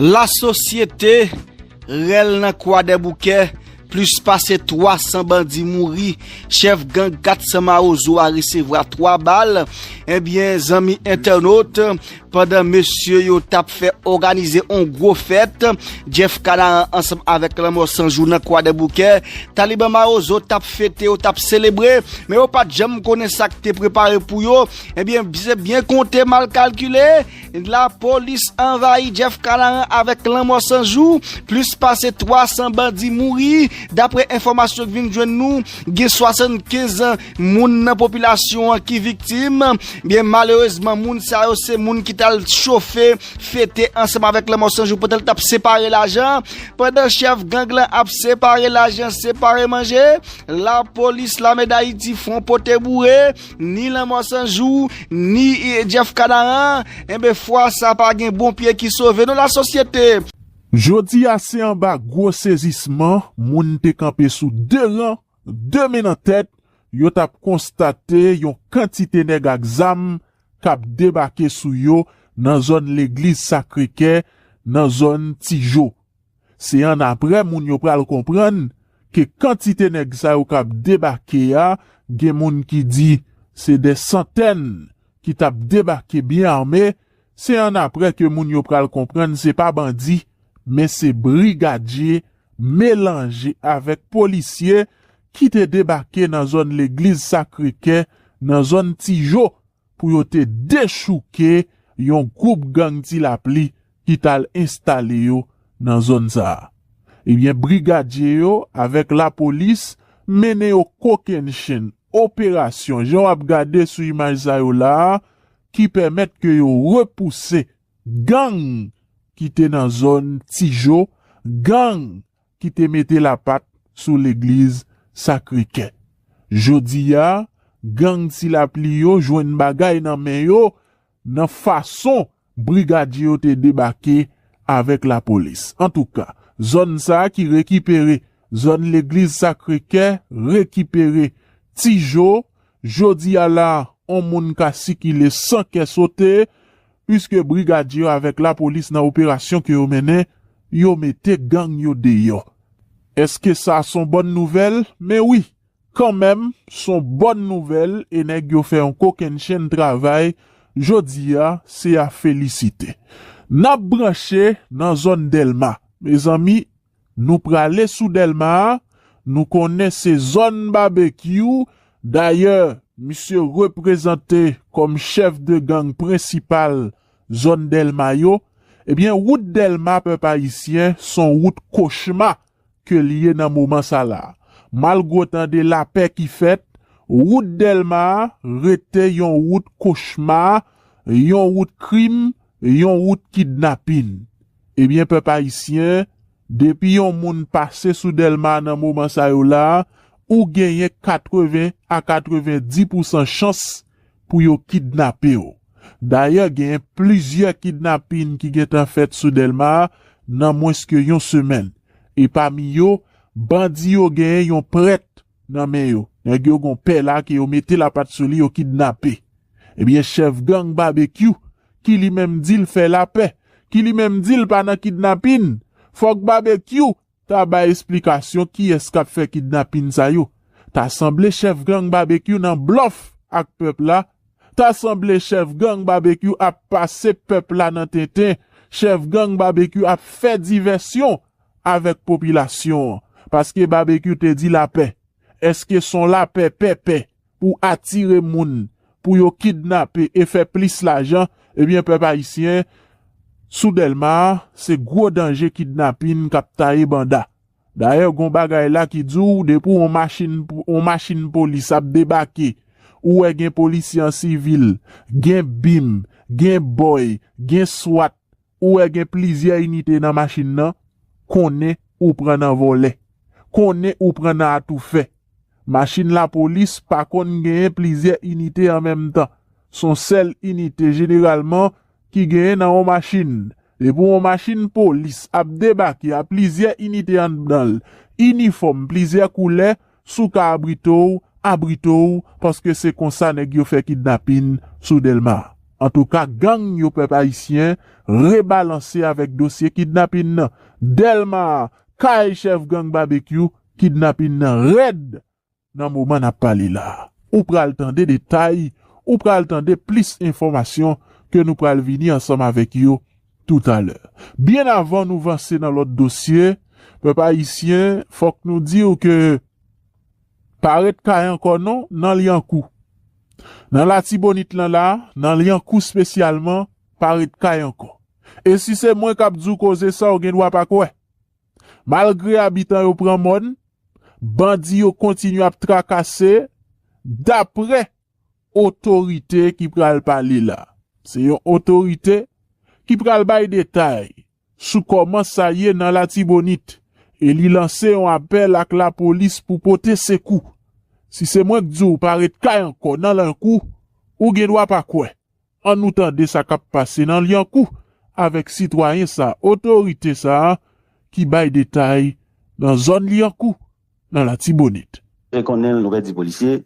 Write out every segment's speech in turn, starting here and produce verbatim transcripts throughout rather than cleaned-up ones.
Lasosyete, rèl nan Kwadèboukè, plis pase twa san bandi mouri, chèf gang Gatsan Mawozo a resevwa twa bal. Ebyen, zanmi entènot, pandan mesye yo t ap fè òganize on gwo fèt, Jeff Kanaran ansanm avèk Lanmò San Jou nan Kwadèboukè, Taliban Mawozo t ap fete, yo t ap selebre, men yo pa t janm konnen sa k te prepare pou yo. Ebyen, se byen konte, mal kalkile, lapolis anvayi Jeff Kanaran avèk Lanmò San Jou. Plis pase twa san bandi mouri. Daprè enfòmasyon k vin jwenn nou, gen swasannkenz moun nan popilasyon an ki viktim. Byen, malerezman, moun sa yo se moun ki t al chofe, fete ansanm avèk Lanmò San Jou pandan l t ap separe lajan. Pandan chèf gang lan ap separe lajan, separe manje, lapolis, Lame Dayiti, Fwon Pote Boure, ni Lanmò San Jou, ni, eh, Jeff Kanaran, enben, fwa sa pa gen bon pye ki sove non, lasosyete. Jodi a, se anba gwo sezisman moun te kanpe sou de ran, de men nan tèt, yo t ap konstate yon kantite nèg ak zam k ap debake sou yo nan zòn legliz Sakre Kè, nan zòn Tijo. Se annapre moun yo pral konprann ke kantite nèg sa yo k ap debake a, gen moun ki di se dè santèn ki t ap debake byen ame. Se annapre ke moun yo pral konprann se pa bandi, men se brigadye melanje avèk polisye ki te debake nan zòn legliz Sakre Kè, nan zòn Tijo, pou yo te dechouke yon gwoup gang Ti Lapli ki t al enstale yo nan zòn sa a. Ebyen, brigadye yo avèk lapolis mennen yo kokennchenn operasyon, jan w ap gade sou imaj sa yo la a, ki pèmèt ke yo repouse gang ki te nan zòn Tijo, gang ki te mete lapat sou legliz Sakre Kè. Jodi a, gang Ti Lapli yo jwenn bagay nan men yo nan fason brigadye yo te debake avèk lapolis. Antouka, zòn sa a ki rekipere, zòn legliz Sakre Kè rekipere, Tijo, jodi a la, on moun ka sikile san kè sote, piske brigadye yo avèk lapolis nan operasyon ke yo mennen, yo mete gang yo deyò. Èske sa s on bòn nouvèl? Men wi, kanmenm, s on bòn nouvèl e nèg yo fè yon kokennchenn travay, jodi a, se a felisite. N ap branche nan zòn Dèlma. Mezanmi, nou prale sou Dèlma a, nou konnen se zòn babekyou. Dayè, misye reprezante kòm chèf de gang prensipal zòn Dèlma yo. Ebyen, wout Dèlma, pèp ayisyen, s on wout kochma ke l ye nan moman sa la. Malgre w tande lapè ki fèt, wout Dèlma a rete yon wout kochma, yon wout krim, yon wout kidnapin. Ebyen, pèp ayisyen, depi yon moun pase sou Dèlma nan moman sa yo la, ou genyen katreven a katreven di pousan chans pou yo kidnape w. Dayè, genyen plizyè kidnapin ki gentan fèt sou Dèlma nan mwens ke yon semèn. E pami yo, bandi yo genyen yon prèt nan men yo. Nèg yo gon pè la ke yo mete lapat sou li, yo kidnape. Ebyen, chèf gang Babekyou, ki li menm di l fè lapè, ki li menm di l pa nan kidnapin, fòk Babekyou ta bay esplikasyon kiyès k ap fè kidnapin sa yo. Ta sanble chèf gang Babekyou nan blòf ak pèp la. Ta sanble chèf gang Babekyou ap pase pèp la nan tenten. Chèf gang Babekyou ap fè divèsyon avèk popilasyon an. Paske Babekyou te di lapè. Èske s on lapè pèpè pou atire moun, pou yo kidnape e fè plis lajan? Ebyen, pèp ayisyen, sou Dèlma, se gwo danje kidnapin k ap taye banda. Dayè, gon bagay la ki di w, depi w on machin, on machin polis ap debake, ou wè gen polisye an sivil, gen bim, gen bòy, gen swat, ou wè gen plizyè inite nan machin nan, konnen ou pran nan vòlè. Konnen ou pran nan atoufè. Machin lapolis pa konn genyen plizyè inite an menm tan. S on sèl inite jeneralman ki genyen nan yon machin. Depi yon machin polis ap debake a plizyè inite anndan l, inifòm, plizyè koulè, si w ka abrite w, abrite w, paske se konsa nèg yo fè kidnapin sou Dèlma. Antouka, gang yo, pèp ayisyen, rebalanse avèk dosye kidnapin nan. Dèlma, kay chèf gang Babekyou, kidnapin nan rèd nan moman n ap pale la a. Ou pral tande detay, ou pral tande plis enfòmasyon ke nou pral vini ansanm avèk yo toutalè. Byen avan nou vanse nan lòt dosye, pèp ayisyen, fòk nou di w ke pa ret kay ankò non, nan Lyankou. Nan Latibonit lan la, nan Lyankou espesyalman, pa ret kay ankò. E si se mwen k ap di w koze sa, w gen dwa pa kwè. Malgre abitan yo pran mòn, bandi yo kontinye ap trakase, daprè otorite ki pral pale la. Se yon otorite ki pral bay detay sou kòman sa ye nan Latibonit, e li lanse yon apèl ak lapolis pou pote sekou. Si se mwen k di w pa ret kay ankò nan Lyankou, ou gen dwa pa kwè. Ann nou tande sa k ap pase nan Lyankou avèk sitwayen sa, otorite sa a ki bay detay nan zòn Lyankou, nan Latibonit. Fè konnen nou pèdi polisye,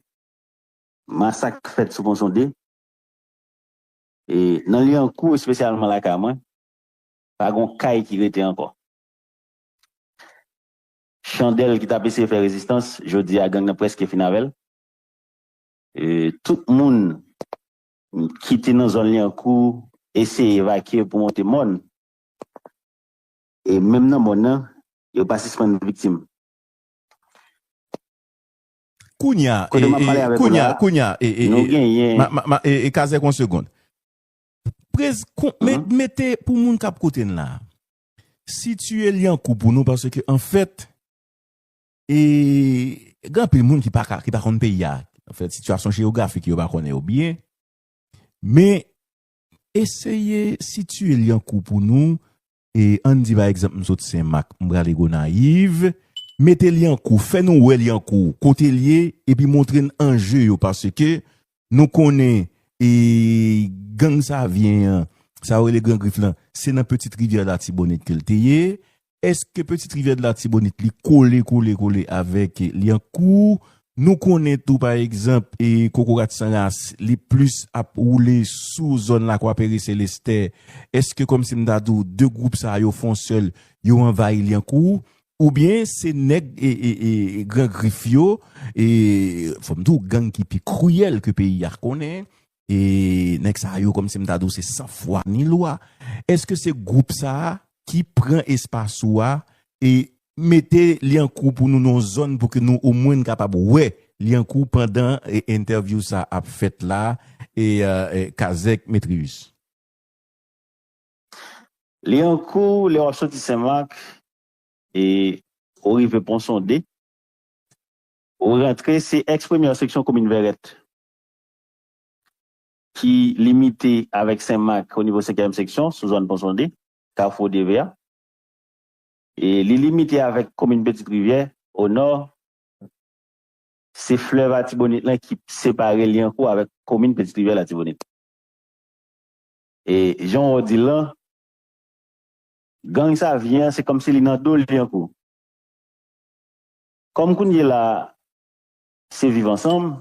masak fèt sou Pon Sonde, e nan Lyankou, espesyalman lakay mwen, pa gon kay ki rete ankò. Chandèl ki t ap eseye fè rezistans, jodi a gang nan prèske fin avè l. E, tout moun ki te nan zòn Lyankou eseye evakye pou monte mòn. E menm nan mòn nan, yo pa sispann viktim. Kounye a, kote m ap pale avèk ou la, kounye a, kounye a, e, e, nou genyen. Ma, ma, ma, e, e, Kazèk, yon segonn. Prez, kon, mete pou moun k ap koute n la, sitiye Lyankou pou nou, paske, anfèt, e, gen anpil moun ki pa ka, ki pa konn peyi a. Anfèt, sitiyasyon jewografik yo pa konnen yo byen. Men, eseye sitiye Lyankou pou nou. E ann di, pa egzanp, m sot Senmak, m prale Gonayiv. Mete Lyankou, fè nou wè Lyankou, kote l ye, epi montre n anje yo, paske nou konnen, e, gang Savyen an, sa yo rele Gran Grif lan, se nan Petite Rivière Latibonit ke l te ye. Èske Petite Rivière Latibonit li kole, kole, kole avèk Lyankou? Nou konnen tou, pa egzanp, e, Kokorat San Ras, li plis ap woule sou zòn Lakwa Pere Selestè. Èske, kòmsi m ta di w, de gwoup sa yo fè yon sèl, yo anvayi Lyankou? Oubyen se nèg, e, e, e, Gran Grif yo, e, fò m di w, gang ki pi kriyèl ke peyi a konnen, e nèg sa yo, kòmsi m ta di w, se san fwa ni lwa. Èske se gwoup sa a ki pran espas ou a e mete Lyankou pou nou nan yon zòn pou ke nou omwen n kapab wè Lyankou pandan, e, entèvyou sa ap fèt la, e, e, e, Kazèk Metrius? Lyankou, lè w ap soti Senmak, e ou rive Pon Sonde, ou rantre, se èks premyè seksyon komin Vèrèt, ki limite avèk Senmak o nivo senkyèm seksyon, sou zòn Pon Sonde, Kafou Devè a. E li limite avèk komin Petite Rivière o nò, se flèv Latibonit lan ki separe Lyankou avèk komin Petite Rivière Latibonit. E jan w di l lan, gang Savyen an, se kòmsi li nan do Lyankou. Kòm kounye la, se viv ansanm,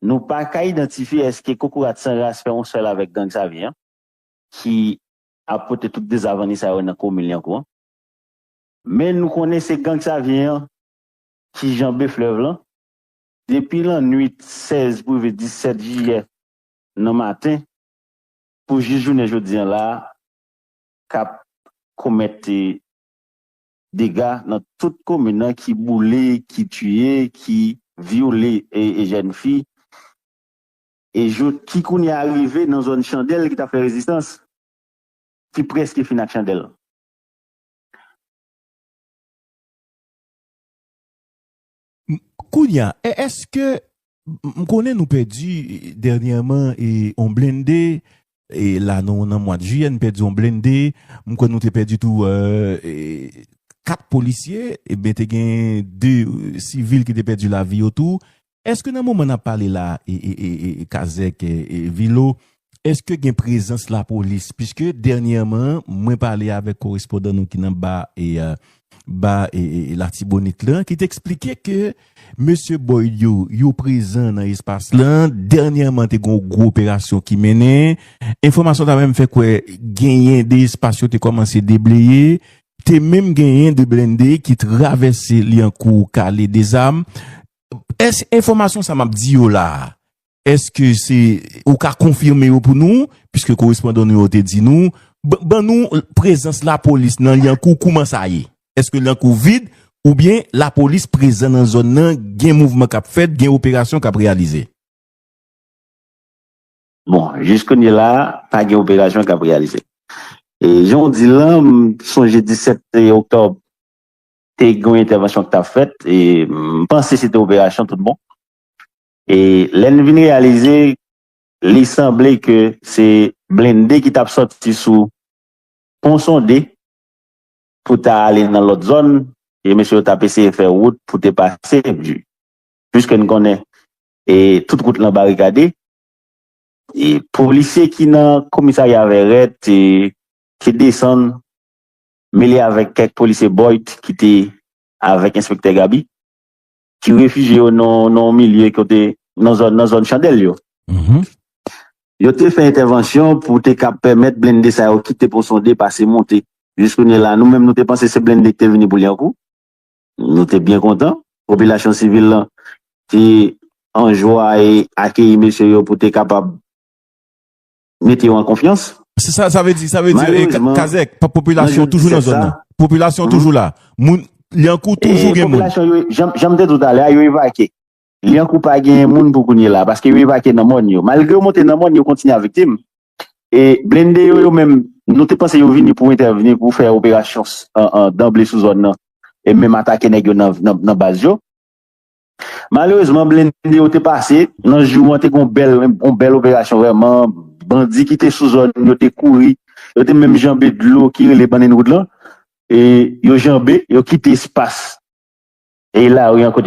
nou pa ka idantifye èske Kokorat San Ras fè yon sèl avèk gang Savyen an, ki ap pote tout dezavanni sa yo nan komin Lyankou an. Men nou konnen se gang Savyen an ki janbe flèv lan. Depi lannwit sèz pou rive disèt jiyè nan maten, pou jis jounen jodi an la, k ap komèt, e, dega nan tout komin nan, ki boule, ki tiye, ki vyole, e, e jèn fi. E jou, ki kounye a rive nan zòn Chandèl ki t ap fè rezistans, ki prèske fin ak Chandèl. M-, kounye a, è-, èske, m-, m konnen nou pèdi, e, dènyèman, e, on blende, e, la nou nan mwa de jiyè, n pèdi on blende, m kwè nou te pèdi tou, e, e, kat polisye, ebyen te gen de, e, sivil ki te pèdi lavi yo tou. Èske nan moman n ap pale la, e, e, e, e, e, Kazèk, e, e, Vilo, èske gen prezans lapolis? Piske dènyèman, mwen pale avèk korespondan nou ki nan ba, e, e, ba e, e, e Latibonit lan, ki te eksplike ke mesye Boyd yo, yo prezan nan espas lan. Dènyèman, te gen yon gwo operasyon ki mennen. Enfòmasyon ta menm fè kwè genyen de espas yo te kòmanse debleye. Te menm genyen de blende ki travèse Lyankou, Kale, Dezam. Èske enfòmasyon sa m ap di yo la a, èske se, ou ka konfime yo pou nou, piske korespondan nou yo te di nou, ban nou prezans lapolis nan Lyankou, kouman sa ye? Èske Lyankou vid, oubyen lapolis prezan nan zòn nan, gen mouvman k ap fèt, gen operasyon k ap reyalize? Bon, jis kounye la a, pa gen operasyon k ap reyalize. E jan w di l lan, m sonje disèt oktòb, te gen yon entèvansyon ki t ap fèt, e m panse se te operasyon tout bon. E lè n vin reyalize, li sanble ke se blende ki t ap sòti sou Pon Sonde pou ta ale nan lòt zòn, e mesye yo t ap eseye fè wout pou te pase, piske n konnen e tout wout lan barikade. E polisye ki nan komisarya Vèrèt, e, te desann, mele avèk kèk polisye Boyd ki te avèk enspektè Gaby, ki refijye yo nan nan yon milye kote, nan zòn, nan zòn Chandèl yo. Yo te fè entèvansyon pou te ka pèmèt blende sa yo kite Pon Sonde, pase monte. Jis kounye la, nou menm, nou te panse se blende ki te vini pou Lyankou. Nou te byen kontan. Popilasyon sivil lan te an jwa e akeyi mesye yo pou te kapab mete yo an konfyans. Se sa, sa vle di, sa vle di, e, Ka- Kazèk, pa- popilasyon toujou nan zòn nan. Popilasyon toujou la. Moun, Lyankou toujou gen moun. Popilasyon yo, jan, jan m te di w talè a, yo evakye. Lyankou pa genyen moun pou kounye la, paske yo evakye nan mòn yo. Malgre yo monte nan mòn, yo kontinye a viktim. E blende yo, yo menm, nou te panse yo vini pou entèvni, pou fè operasyon s- an, an, danble sou zòn nan, e menm atake nèg yo nan, nan, nan baz yo. Malerezman, blende yo te pase. Nan jou an, te gen yon bèl, yon bèl operasyon vrèman. Bandi ki te sou zòn, yo te kouri. Yo te menm janbe dlo ki rele Bann Wood lan. E yo janbe, yo kite espas. E lari an kote